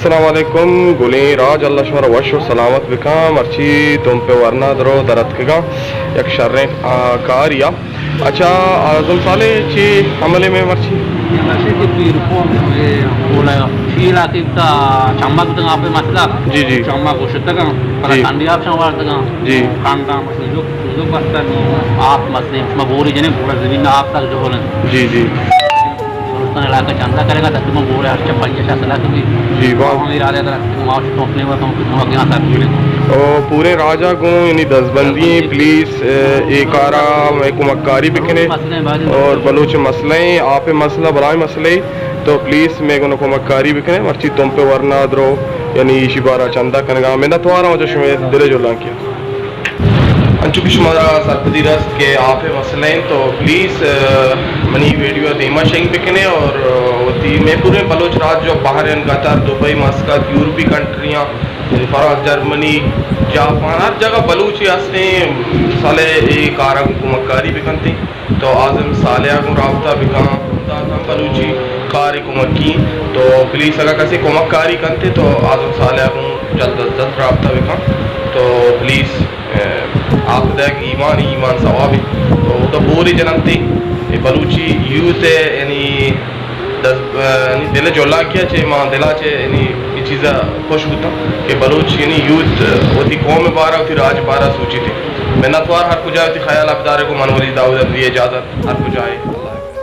السلام علیکم گلیں راج، اللہ شمارا وش و سلامت بکاں۔ مرچی تمپ ورنا درو درتکگاں یک شریں، آ، کاریا۔ اچھا، اعظم صالح چی عمل میں مرچی؟ مرچی کہ پیر کو، اے، بولا، چی علاقے تا چمک دگا پہ مسئلہ۔ جی، جی۔ چمک گوشتگاں، پدا جی۔ کنڈی آپ شمار دگا۔ جی۔ کنڈا مسئلہ جو، جو بستن، آپ مسئلہ، شما بوری جنے، بورا زمین آپ تک جو بولن۔ جی، جی۔ بلوچستان علاقہ چندہ کرے گا، تقریباً بورے ہر چہ پنجاہ شست لاکھ بھی۔ جی، واہ۔ ہم ارادہ در ہستے، ما تو اپنے وقت ہم کچھ وقت یہاں ساتھ ملے۔ او پورے راجا گوں، یعنی دزبندی ہیں، دزبندی۔ پلیز، اے، اے کارا میں کمکاری بکنے۔ مسئلے ہیں، بعض اور مسئلے۔ بلوچ مسئلے ہیں، آپ مسئلہ، بلائیں مسئلے ہیں، تو پلیز میں گوں کمکاری بکنے، مرچی تمپ ورنا درو، یعنی ایشی بارا چندہ کنگا۔ منت وارا ہوں جو شمے دل جولان کیا۔ انچو کہ شمارا سرپدی رست کہ آپ ء مسئلہ انت تو پلیز، آ، منی ویڈیو ء دیما شنگ بکنے اور، آ، وتی مئے پوریں بلوچ راج جو بحرین، قطر، دبئی، مسقط، یورپی کنٹریاں، یعنی فرانس، جرمنی، جاپان، ہر جگہ بلوچے ہستیں، سالے اے کاراں کمکاری بکنتے۔ تو اعظم صالح ء گوں رابطہ بکن، دات ہم بلوچی کار کمکی۔ تو پلیز اگاں کسے کمک کاری کنتے تو اعظم صالح ء گوں جلد از جلد رابطہ بکن۔ تو پلیز، اہ، آپ دگ ایمان، ایمان ثواب۔ تو تو بوری جننتے، اے بلوچی یوتھ ء یعنی دز-، یعنی دل جولاکی ء چہ، ما دل ء چہ، یعنی اے چیز ء خوش بوتاں کہ بلوچ یعنی یوتھ وتی قوم ء بارا، وتی راج ء بارا سوچیت۔ منتوار ہر کجا وتی خیال ء بدارے گوں۔ من ولید داؤد ء دی اجازت، ہر کجا ئے۔ اللہ حافظ۔